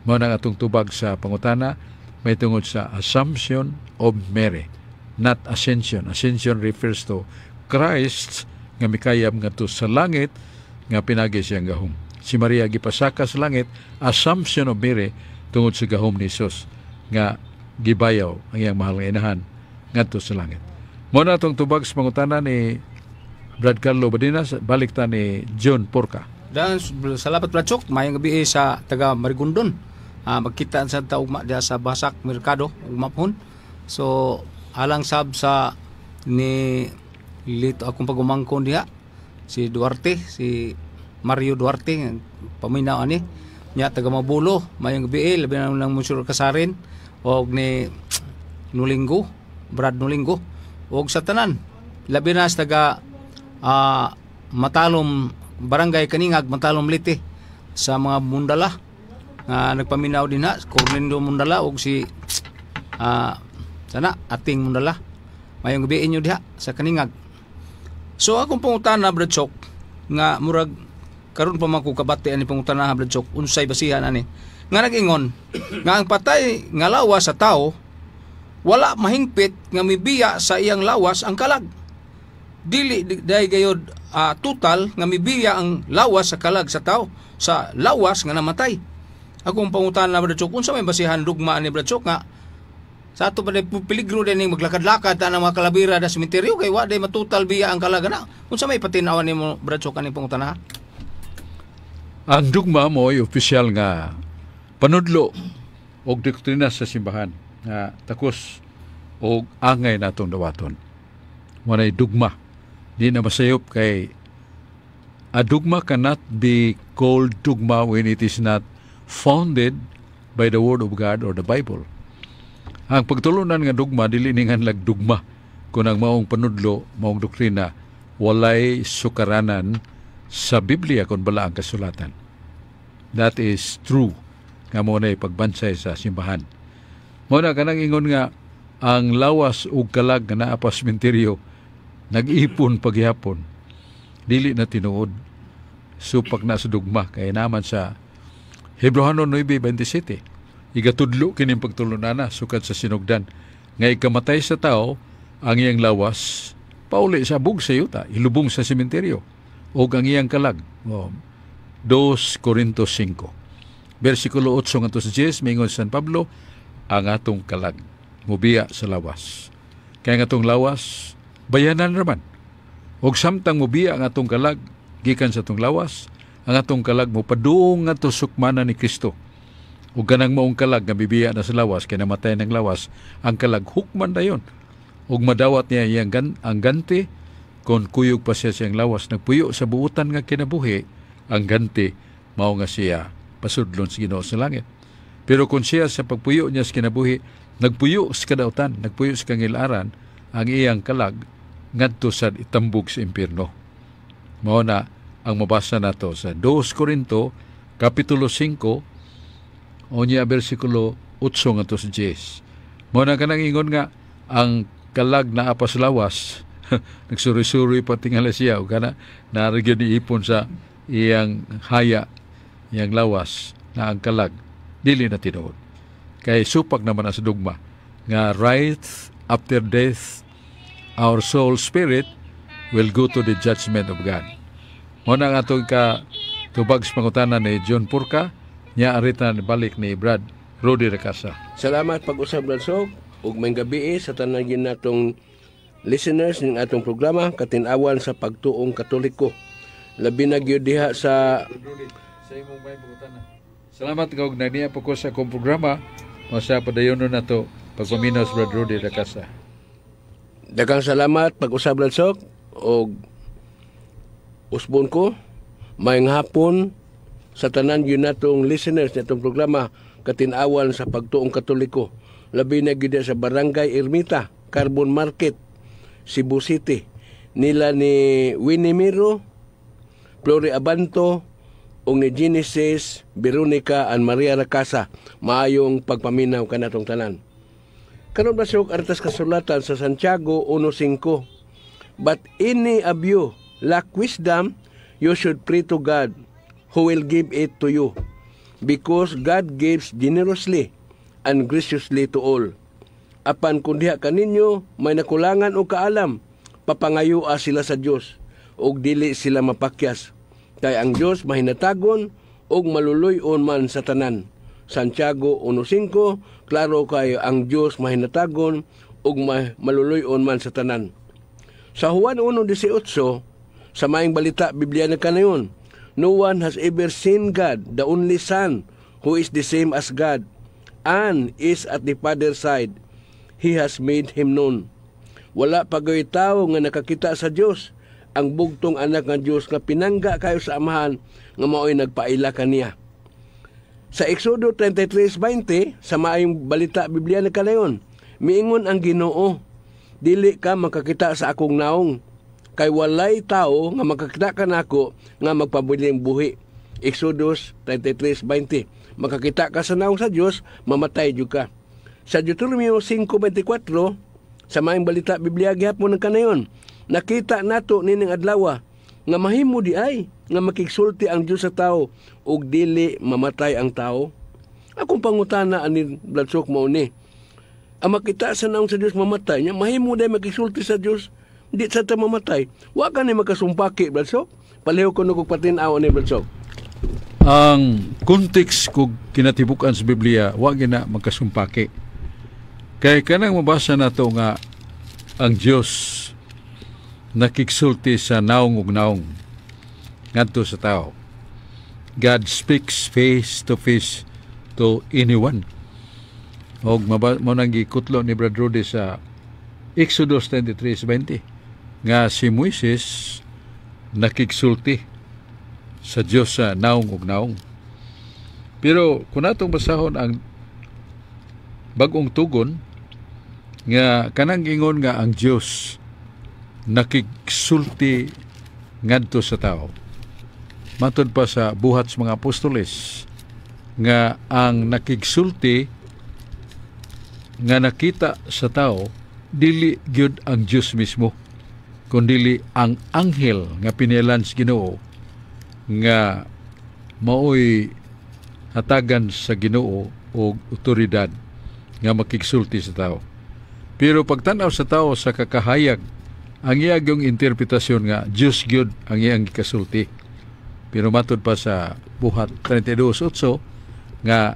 Mao na atong tubag sa pangutana may tungod sa Assumption of Mary, not Ascension. Ascension refers to Christ nga mikayab ngadto sa langit nga pinagi siyang gahom. Si Maria gipasaka sa langit, Assumption of Mary, tungod sa gahom ni Jesus nga gibayaw ang iyang mahal nga inahan ngadto sa langit. Mao na atong tubag sa pangutana ni Brad Carlo Badinas, balik ta ni John Porca. Dan salamat Brad Sok, maayong gabi sa taga Marigondon. Magkita sa ta ugma diha sa Basak Merkado ugma pohon. So alang sab sa ni Lito akong pagumangkon diha si Duarte, si Mario Duarte, paminaw ani nya taga Mabulo, maayong gabi, labi na lang Monsieur Kasarin Og ni Nulinggo, Brad Nulinggo, og sa tanan labi na sa taga Matalom, Barangay Kaningag, Matalom, Leyte, sa mga Mundala nga nagpaminaw din ha, Cornelio Mundala og si sana ating Mundala. Mayong gabi inyo diha sa Kaningag. So akong pangutana, Brad Sok, nga murag karon pa man ko kabati ani pangutana ha, Brad Sok, unsay basihan ani nga nag-ingon nga ang patay nga lawas sa tao wala mahingpit nga mibiya sa iyang lawas ang kalag? Dili dai gayod total nga mibiya ang lawas sa kalag sa tao sa lawas nga namatay. Akong pangutana, Brad Sok, unsa may basihan dugma ani, Brad Sok, nga sa ato pa peligro din ning maglakad-lakad ta ng mga kalabira da sementeryo kay wa day matutal biya ang kalag na? Unsa may patinawan nimo, Brad Sok, ani pangutana? Ang dugma mo ay opisyal nga panudlo og doktrina sa simbahan nga takos og angay natong dawaton. Manay dugma. Di na masayop kay a dogma cannot be called dogma when it is not founded by the Word of God or the Bible. Ang pagtulunan nga dugma dili ni nganlag dugma kung ang maong panudlo, maong doktrina walay sukaranan sa Biblia kon balaang kasulatan. That is true nga mo na pagbansay sa simbahan. Mo na kanang ingon nga ang lawas ug kalag nga naa pa sementeryo nag-ipon paghihapon, dili na tinuod. Supak na sa dugma kay naman sa Hebreohanon 9:27, igatudlo kining pagtulunana sukad sa sinugdan nga ikamatay sa tao, ang iyang lawas pauli sa abog sa yuta, ilubong sa sementeryo, ug ang iyang kalag. Oh, 2 Corinto 5 versikulo 8 ngadto sa 10, mingon San Pablo, ang atong kalag mubiya sa lawas kay ang atong lawas bayanan raman, ug samtang mubiya ang atong kalag gikan sa atong lawas, ang atong kalag mopadung ngadto sukmanan ni Kristo. Ug kanang maong kalag nga bibiya na sa lawas kay namatay ng lawas, ang kalag hukman dayon ug madawat niya iyang ang ganti kon kuyog pa siya siyang lawas nagpuyo sa buutan nga kinabuhi. Ang ganti mao nga siya pasudlon sa Ginoo sa langit. Pero kung siya sa pagpuyo niya sa kinabuhi nagpuyo sa kadautan, nagpuyo sa kangilaran, ang iyang kalag ngadto sa itambog sa impierno. Mao na ang mabasa nato sa 2 Corinto kapitulo 5 unya bersikulo 8 ngadto sa 10. Mao na kanang ingon nga ang kalag naa pa sa lawas nagsuri-suri pa tingala siya o kana narigyan ni ipon sa iyang haya, iyang lawas na ang kalag, dili na tinuod. Kay supak naman ang sa dugma nga right after death our soul spirit will go to the judgment of God. Mo na ang atong ka tubag sa pangutana ni John Purka, nya arita balik ni Brad Rudy Recasa. Salamat pag-usab, Brad Sok, ug maayong gabi sa tanan gyud natong listeners ning atong programa Katinawan sa Pagtuong Katoliko. Labi na gyud diha sa Sa imong may pangutana. Salamat kag naniya po ko sa akong programa. Masa padayonon nato pagpaminaw sa Brad Rudy Recasa. Daghang salamat pag-usab, Brad Sok, og usbon ko, maayong hapon sa tanan gyud natong listeners nitong programa Katinawan sa Pagtuong Katoliko. Labi na gyud sa Barangay Ermita, Carbon Market, Cebu City. Nila ni Winnie Miro, Flori Abanto, ug ni Genesis, Veronica and Maria Racasa. Maayong pagpaminaw kanatong tanan. Karon ba siya artas kasulatan sa Santiago 1:5. "But any of you lack wisdom, you should pray to God, who will give it to you. Because God gives generously and graciously to all. Apan kung diha kaninyo may nakulangan og kaalam, papangayua sila sa Dios ug dili sila mapakyas. Kay ang Dios mahinatagon ug maluluy-on man sa tanan." Santiago 1:5, klaro kayo ang Dios mahinatagon ug maluluy-on man sa tanan. Sa Juan 1:18, sa Maayong Balita Biblia na kanayon, "No one has ever seen God, the only Son, who is the same as God, and is at the Father's side. He has made him known." Wala pa gayud tawo nga nakakita sa Dios, ang bugtong anak nga Dios nga pinangga kayo sa Amahan nga mao'y nagpaila kaniya. Sa Exodo 33:20, sa Maayong Balita Biblia nagkanayon, miingon ang Ginoo, "Dili ka makakita sa akong naong, kay walay tao nga makakita kanako nga magpabiling buhi." Exodus 33:20. Makakita ka sa naong sa Dios, mamatay jud ka. Sa Deuteronomio 5:24, sa Maayong Balita Biblia gihapon nagkanayon, "Nakita nato nining adlaw nga mahimo diay nga makigsulti ang Dios sa tao ug dili mamatay ang tao." Akong pangutana ani, Brad Sok, mao ni. Ang makita sa naong sa Dios mamatay niya, mahimo diay makigsulti sa Dios di sa ta mamatay. Wa ka ni makasumpaki, Brad Sok. Palihog ko kog patin-aw ni, Brad Sok. Ang context kog kinatibuk-an sa Biblia, wa gina magkasumpaki. Kay kanang mabasa nato nga ang Dios nakigsulti sa naong ug naong ngadto sa tao. God speaks face to face to anyone. Og mo nang gikutlo ni Brad Rudy sa Exodus 23:20 nga si Moises nakigsulti sa Dios sa naong ug naong. Pero kung atong basahon ang Bagong Tugon nga kanang ingon nga ang Dios nakigsulti ngadto sa tao, matod pa sa Buhat sa Mga Apostoles nga ang nakigsulti nga nakita sa tao dili gyud ang Dios mismo, kundili ang anghel nga pinilan sa Ginoo nga maoy hatagan sa Ginoo og otoridad nga makigsulti sa tao. Pero pagtan-aw sa tao sa kakahayag, ang iyang yung interpretasyon nga Dios gyud ang iyang gikasulti. Pero matod pa sa Buhat 32:8 nga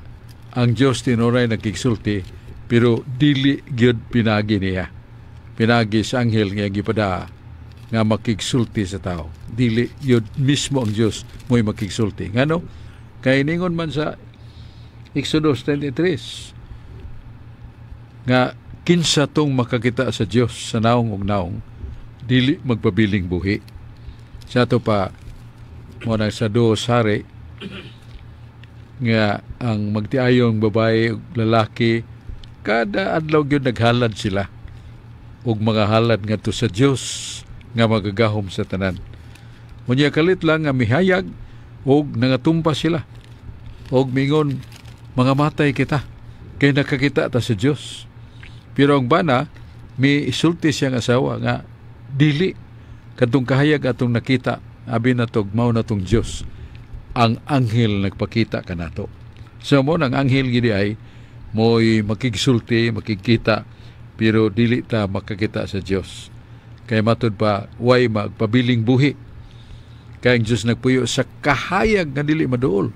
ang Dios tinuray nagkigsulti, pero dili gyud pinagi niya. Pinagi sa anghel nga gipada nga makigsulti sa tao. Dili gyud mismo ang Dios mo'y makigsulti. Ngano? Kay ningon man sa Exodus 23 nga kinsa tong makakita sa Dios sa naong ug naong dili magpabiling buhi. Sa ato pa mo nang sa Dos Hari nga ang magtiayong babae ug lalaki kada adlaw gyud naghalad sila og mga halad ngadto sa Dios nga magagahom sa tanan. Unya kalit lang nga mihayag og nangatumpa sila og mingon, "Mga matay kita kay nakakita ta sa Dios." Pero ang bana mi isulti siyang asawa nga dili kadtong kahayag atong nakita, abi natog mao na tong Dios, ang anghel nagpakita kanato. So mo nang anghel gidi ay mo'y makigsulti, makigkita, pero dili ta makakita sa Dios. Kay matud pa, way magpabiling buhi. Kay ang Dios nagpuyo sa kahayag nga dili maduol.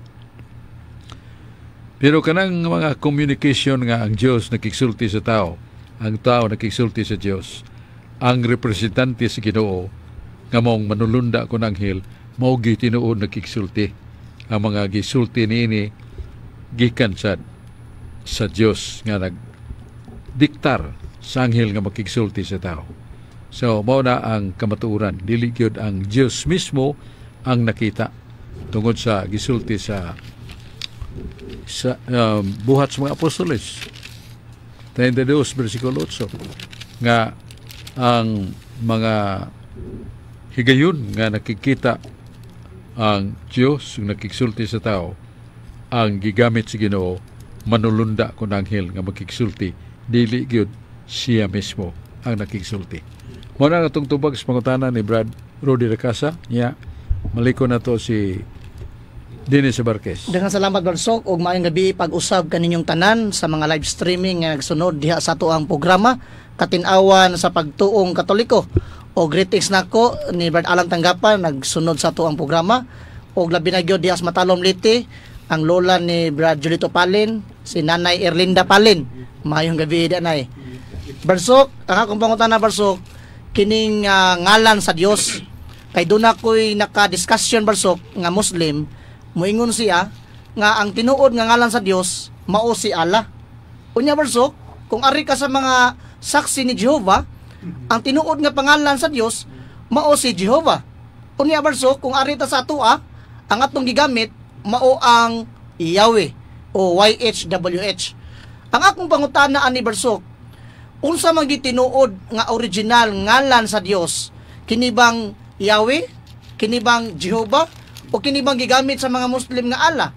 Pero kanang mga communication nga ang Dios nakigsulti sa tao, ang tao nakigsulti sa Dios, ang representante sa Ginoo nga maong manulunda kun anghel, mao gyud tinuod nakigsulti. Ang mga gisulti niini gikan sad sa Dios nga nagdiktar sa anghel nga makigsulti sa tao. So mao na ang kamatuoran, dili gyud ang Dios mismo ang nakita tungod sa gisulti sa Buhat sa Mga Apostoles 32 versikulo 8 nga ang mga higayon nga nakikita ang Dios ug nakigsulti sa tao, ang gigamit sa Ginoo manulunda kun anghel nga makigsulti, dili gyud siya mismo ang nakigsulti. Mao na atong tubag sa pangutana ni Brad Rudy Racasa niya. Maliko na to si Dennis Barquez. Daghang salamat, Brad Sok, ug maayong gabi pag-usab kaninyong tanan sa mga live streaming nga nagsunod diha sa ato ang programa Katin-awan sa Pagtuong Katoliko. O greetings nako ni Brad Alan Tanggapan, nagsunod sa ato ang programa, og labi na gyud diha sa Matalom, Leyte, ang lola ni Brad Julito Palin, si Nanay Erlinda Palin. Maayong gabi nay. Brad Sok, ang akong pangutana, Brad Sok, kining ngalan sa Dios, kay doon ako'y naka-discussion, Brad Sok, nga Muslim, muingon siya nga ang tinuod nga ngalan sa Dios mao si Allah. Unya, Brad Sok, kung ari ka sa mga Saksi ni Jehovah, ang tinuod nga pangalan sa Dios mao si Jehovah. Unya, Brad Sok, kung ari ta sa atoa, ang atong gigamit mao ang Yahweh. o YHWH. Ang akong pangutana ani, Brad Sok, unsa man gitinuod nga original ngalan sa Dios? Kini bang Yahweh? Kini bang Jehovah? O kini bang gigamit sa mga Muslim nga Allah?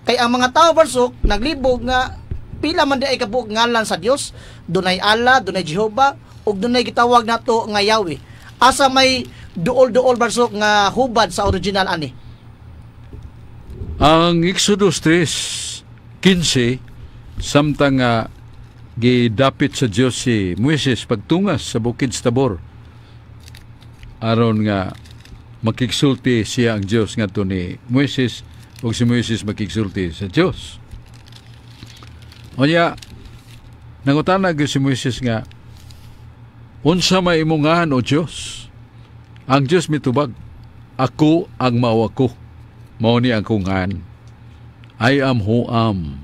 Kay ang mga tao, Brad Sok, naglibog nga pila man di ay kabuok ngalan sa Dios. Dunay Allah, dunay Jehovah, ug dunay gitawag nato nga Yahweh. Asa may duol-duol, Brad Sok, nga hubad sa original ani? Ang Exodus 3:15, samtang nga gidapit sa Dios si Moises pagtungas sa bukid sa Tabor aron nga makigsulti siya ang Dios ngadto ni Moises ug si Moises makigsulti sa Dios. Unya nangutana gyud si Moises nga, "Unsa may imong ngalan, o Dios?" Ang Dios mitubag, "Ako ang mao ako. Mao ni ang akong ngan. I am who am.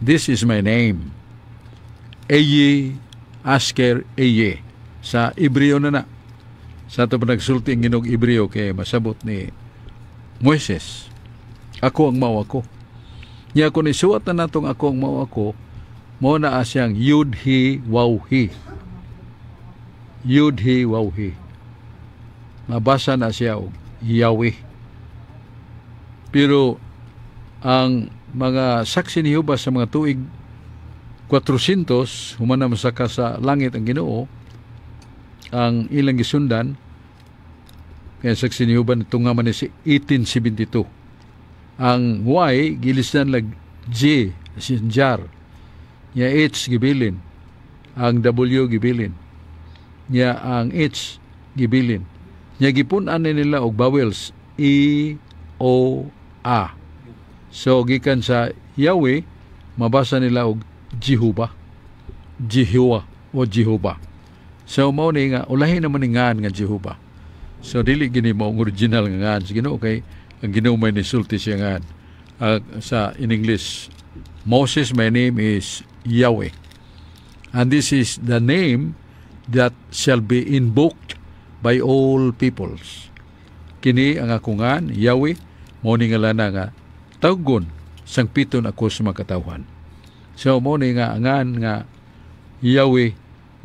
This is my name. Ehyeh Asher Ehyeh." Sa Hebreo na na. Sa ato pa nagsulti ang Ginoong Hebreo kay masabot ni Moises. "Ako ang mao ako." Nya kung isuwat na natong "ako ang mao ako", mao na siyang Yud He Waw He. Yud He Waw He. Mabasa na siya og Yahweh. Pero ang mga Saksi ni Jehovah sa mga tuig 400 human na masaka sa langit ang Ginoo, ang ilang gisundan kaya Saksi ni Jehovah nitunga man ni si 1872. Ang Y gilisdan lag J sin jar. Nya H gibilin. Ang W gibilin. Nya ang H gibilin. Nya gipun-an ni nila og vowels E O A. So gikan sa Yahweh mabasa nila og Jehovah. Jehovah o Jehovah. So mao ni nga ulahi naman ni ngan nga Jehovah. So dili gini mo ang original nga ngan sa Ginoo kay ang Ginoo may nisulti siya ngan. Sa in English, "Moses, my name is Yahweh. And this is the name that shall be invoked by all peoples." Kini ang akong ngan, Yahweh, mao ni ngalana nga tawgon sangpiton ako sa mga katawhan. So mao ni nga ngan nga Yahweh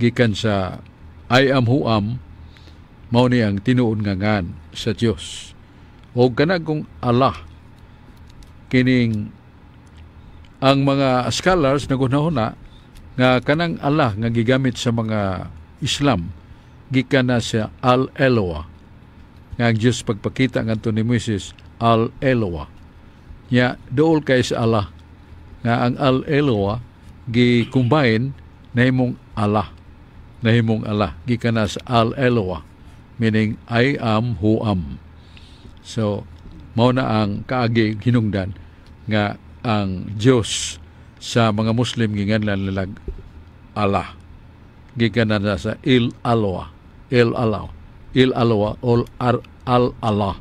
gikan sa "I am who am", mao ni ang tinuod nga ngan sa Dios. O kanang kung Allah, kining ang mga scholars nagunahuna nga kanang Allah nga gigamit sa mga Islam gikan na sa Al-Eloah nga ang Dios pagpakita ngadto ni Moises, Al-Eloah. Nya duol kay sa Allah nga ang Al-Eloah gi-combine nahimong Allah, nahimong Allah gikan na sa Al-Eloah, meaning "I am who am". So mao na ang kaagi hinungdan nga ang Dios sa mga Muslim ginganlan nilag Allah gikan na sa Il Aloa, Il Allah, Il Aloa o Al Allah.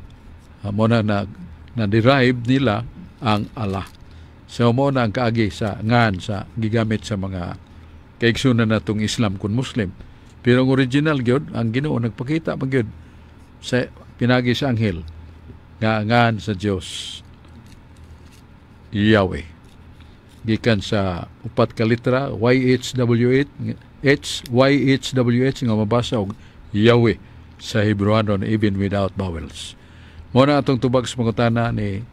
Mo na na, na derive nila ang Allah. So mo na ang kaagi sa ngan sa gigamit sa mga kaigsunan natong Islam kun Muslim. Pero ang original gyud, ang Ginoo nagpakita man gyud sa pinagi sa anghel nga ngan sa Dios Yahweh gikan sa upat ka litra YHWH H YHWH nga mabasa og Yahweh sa Hebrewanon even without vowels. Mo na atong tubag sa pangutana ni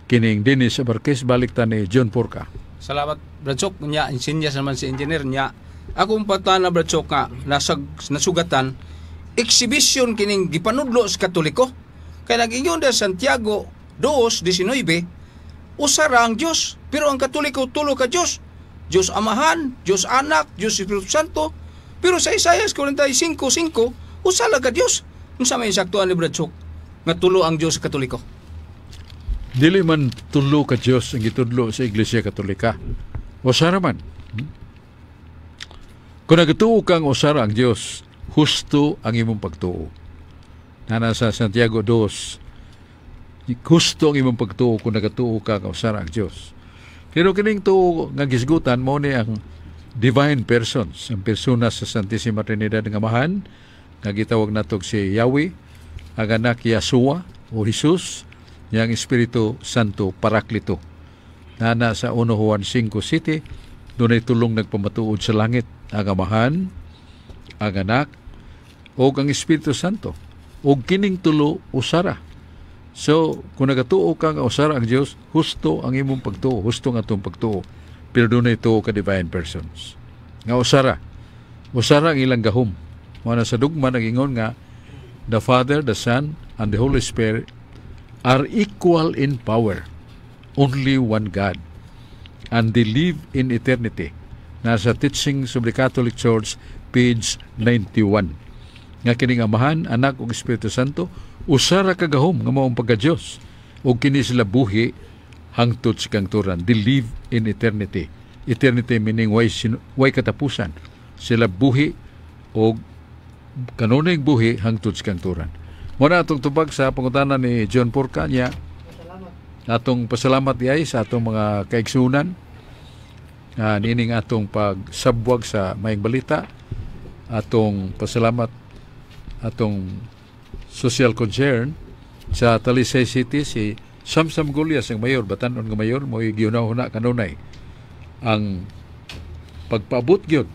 kining Dennis Abarquez. Balik ta ni John Porca. Salamat, Brad Sok. Nya, insinyas naman si engineer niya. Akong patana, Brad Sok, nga nasugatan exhibition kining gipanudlo sa Katoliko. Kay nag-ingon da Santiago 2:19, usa ra ang Dios, pero ang Katoliko tulo ka Dios. Dios Amahan, Dios Anak, Dios Espiritu Santo. Pero sa Isaiah 45:5, usa lang ka Dios. Unsa may saktuan ni Brad Sok nga tulo ang Dios sa Katoliko? Dili man tulo ka Dios ang gitudlo sa Iglesia Katolika. Usa ra man. Kung nagtuo kang usa ra ang Dios, husto ang imong pagtuo. Nana sa Santiago 2, husto ang imong pagtuo kung nagatuo ka nga usa ra ang Dios. Pero kining tuo nga gisgutan mo ni ang divine persons, ang persona sa Santissima Trinidad nga Amahan, nga gitawag natog si Yahweh, ang anak Yeshua o Jesus, yang Espiritu Santo Paraklito. Nana sa 1 Juan 5:7, dunay tulong nagpamatuod sa langit, ang Amahan, ang Anak, o ang Espiritu Santo. O kining tulo usara. So, kung nagatuo ka nga usara ang Dios, husto ang imong pagtuo, husto ang atong pagtuo. Pero dunay tuo ka divine persons nga usara. Usara ang ilang gahom. Mao na sa dugma nagingon nga the Father, the Son, and the Holy Spirit are equal in power. Only one God. And they live in eternity. Nasa Teachings of the Catholic Church, page 91. Nga kining Amahan, Anak ug Espiritu Santo, usara ka gahom nga maong pagka-Dios. Ug kini sila buhi hangtod sa kangturan. They live in eternity. Eternity meaning way katapusan. Sila buhi og kanunay buhi hangtod sa kangturan. Mao na atong tubag sa pangutana ni John Porca niya. Atong pasalamat diay sa atong mga kaigsunan niining atong pagsabwag sa Maayong Balita. Atong pasalamat atong social concern sa Talisay City, si Samsam Gullas, ang mayor, batanon nga mayor, mo gihuna-huna kanunay ang pagpaabot gyud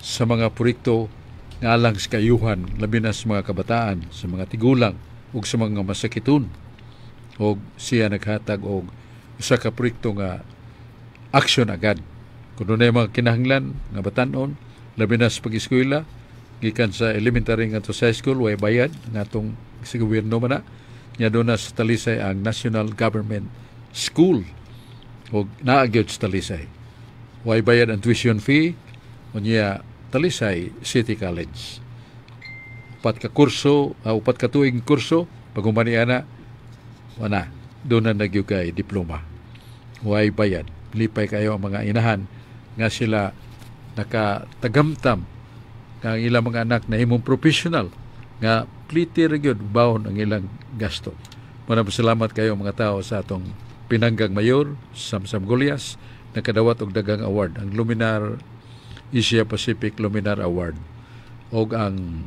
sa mga proyekto nga alang sa kayuhan, labi na sa mga kabataan, sa mga tigulang ug sa mga masakiton. Og siya naghatag og usa ka proyekto nga action agad kung dunay mga kinahanglan nga batanon, labi na sa pag-eskwela, gikan sa elementary ngadto sa high school, way bayad ngatong sa gobyerno man na nya. Doon na sa Talisay ang National Government School og naa gyud sa Talisay, way bayad ang tuition fee. Unya Talisay City College, 4 ka kurso, 4 ka tuig kurso. Pag humani ana, wana doon na nagyugay diploma, way bayad. Lipay kayo ang mga inahan nga sila nakatagamtam nga ang ilang mga anak na imong professional nga pliti ra gyud bawon ang ilang gasto. Maraming salamat kayo mga tao sa atong pinanggang mayor Samsam Golias, nakadawat og daghang award, ang Luminar Asia Pacific Luminar Award og ang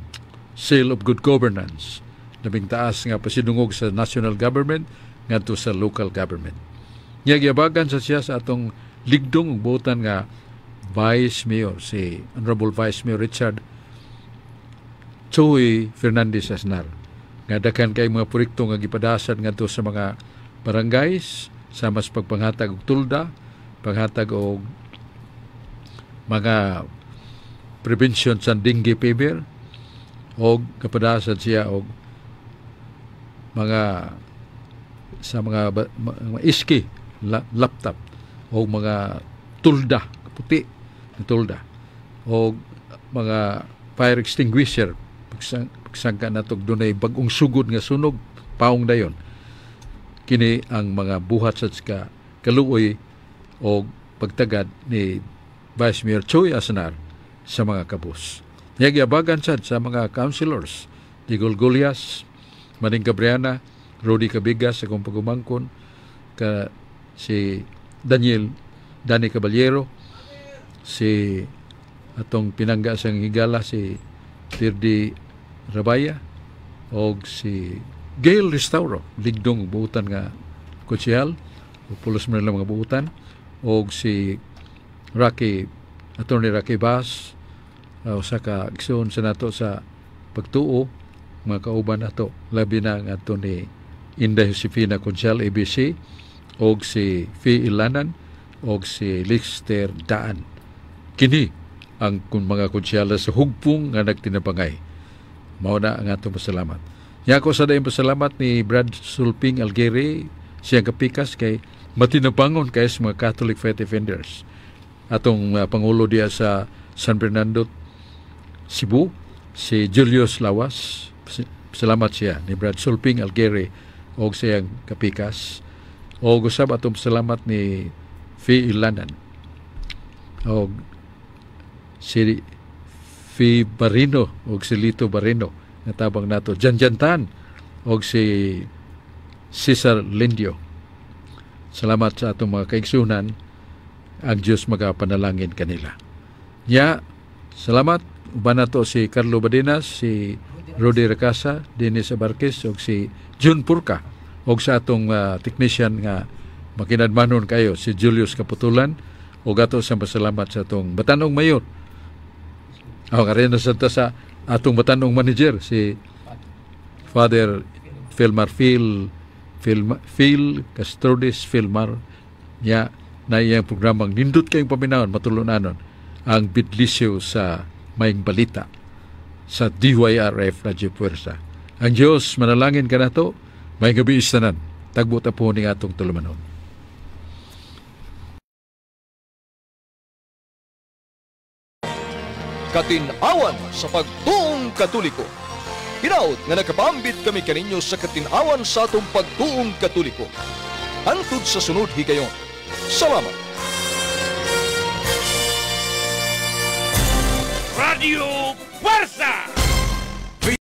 Seal of Good Governance, labing taas nga pasidungog sa national government ngadto sa local government. Nya giabagan sa siya sa atong ligdong ug buotan nga Vice Mayor, si Honorable Vice Mayor Richard Choy Fernandez Asnar, nga daghan kay mga proyekto nga gipadasan ngadto sa mga barangays, sa mas pagpanghatag og tulda, panghatag og mga prevention sa dengue fever, og kapadasan siya og mga sa mga, mga iski laptop o mga tulda puti na tulda o mga fire extinguisher. Pagsangka nato dunay bag-ong sugod nga sunog, paong dayon. Kini ang mga buhat sa ka kaluoy o pagtagad ni Vice Mayor Choy Asnar sa mga kabus. Niya giabagan sad sa mga councilors, Digol Golias, Maning Gabriana, Rudy Cabigas sa akong pagumangkon, ka si Daniel Danny Caballero, si atong pinangga sa higala, si Tirdi Rabaya, og si Gail Restauro, ligdong buutan nga konsehal, o pulos man mga buutan, og si Rocky, Attorney Rocky Bass, usa ka igsoon sa nato sa pagtuo, mga kauban nato, labi na ang ato ni Inday Josefina Conchal ABC, og si Fi Ilanan, og si Lexter Daan. Kini ang kun mga konsyala sa hugpong nga nagtinabangay. Mao na ang atong pasalamat. Nya ako sa dayong pasalamat ni Brad Sulping Algeri, siyang kapikas kay matinabangon kay sa mga Catholic Faith Defenders. Atong pangulo diya sa San Fernando, Cebu, si Julius Lawas. Salamat siya ni Brad Sulping Algeri og siyang kapikas. Og usab atong pasalamat ni Fi Ilanan og si Fi Barino og si Lito Barino nga tabang nato, Jan Tan og si Cesar Lindio. Salamat sa atong mga kaigsunan, ang Diyos magapanalangin kanila. Nya, salamat uban nato si Carlo Badinas, si Rudy Racasa, Dennis Abarquez ug si June Purca, og sa atong technician nga Makinadmanon kayo si Julius Kaputulan ug ato sa pasalamat sa atong batanong mayor. Aw karon sa ta sa atong batanong manager si Father Philmar Phil Phil, Phil Castrodes Philmar niya na iyang programang nindot kayong paminawon matulunanon ang bidlisyo sa Maayong Balita sa DYRF Radyo Puwersa. Ang Diyos manalangin kanato, maayong gabii sa tanan. Tagbo ta po ning atong tulumanon. Katin-awan sa pagtuong Katoliko. Hinaot nga nakapaambit kami kaninyo sa katin-awan sa atong pagtuong Katoliko. Hangtod sa sunod higayon. Salamat. Radio Puwersa!